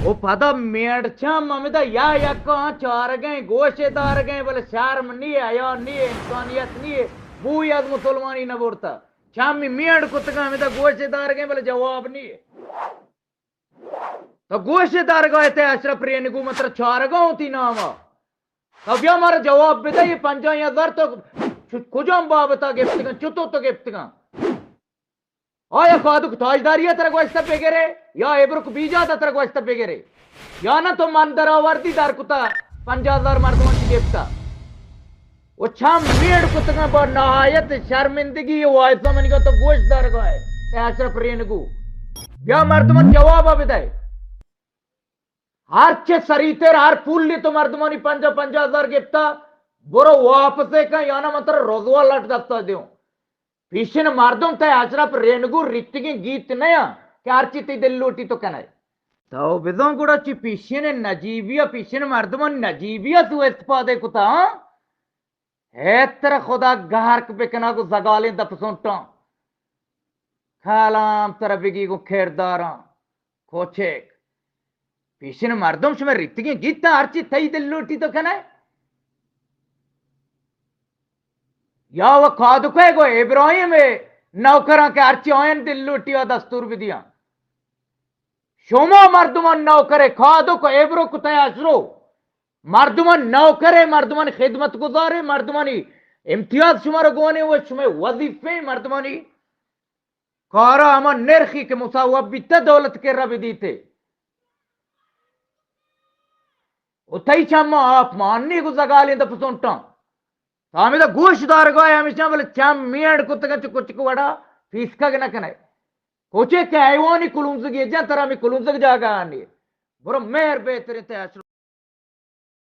او پدا میڑ چم ہمدا یا یکا چارگیں، گوشے دارگیں، بلے شرم نیے، حیا نیے، انسانیت نیے، بوئی از مسلمانی نہ برتا۔ چمی میڑ کتگاں ہمدا گوشے دارگیں، بلے جواب نیے۔ تو گوشے دارگا تے اشرف رینگو، من ترا چارگا ہوں تی ناما۔ تو بیا مارا جواب بدے، یہ پنجاہ ہزار تو چ-، کجام بابتا گپتگاں، چطور تو گپتگاں؟ آیا کادک تاجداری ء ترا گوشتہ بگرے یا ابرک بیجاد ء ترا گوشتہ بگرے؟ یا نہ تو من در آوردی در کتا، پنجاہ ہزار مردمان چی گپتا؟ و چم میڑ کتگاں با نہایت شرمندگی و آیسا منی تو گوش دارگا ہے، اے اشرف رینگو۔ بیا مردمان جواب بدے۔ ہر چہ سریتر ہر پولی تو مردمانی پنجاہ پنجاہ ہزار گپتا، برو واپس کن، یا نہ من ترا رزوا لٹ دستا دیوں۔ پیشن مردم تئی اشرف رینگو ریتگیں گیت نیا کہ ہرچی تئی دل لوٹی تو کنئے۔ تو بزاں گڑا چی پیشن نجیبی ء، پیشن مردمان نجیبی ء تو استفادہ کتا، ہاں؟ اے ترا خدا گہرک بکناں گوں زگالیں دپ سنٹاں۔ کلام ترا بگی گوں کرداراں۔ کوچک۔ پیشن مردم شمئے ریتگیں گیتاں ہرچی تئی دل لوٹی تو کنئے۔ یا و کادکئے گو ابراہیم ء نوکراں کہ ہرچی آیان دل لوٹی آ دستور بدیاں۔ شما مردمان نوکرے، کادک و ابرک تئی اشرو۔ مردمان نوکرے، مردمانی خدمت گزارے، مردمانی امتیاز شما را گونے و شمئے وظیفے مردمانی کارا ہما نرخی کہ مساوب بیتہ دولت کرا بدیتے۔ و تئی چماں آپ مانی گوں زگالیں دپ سنٹاں۔ تو ہمیدا گوش دارگا ہے ہمیشاں، بلے چم میڑ کتگاں چو کچک وڑا پیسکگ نہ کنئے۔ کوچے کہ حیوانی کلونزگی جن ترا ہمے کلونزگ جاگہ آنی۔ برو مہر بہتریں تئی اشرو۔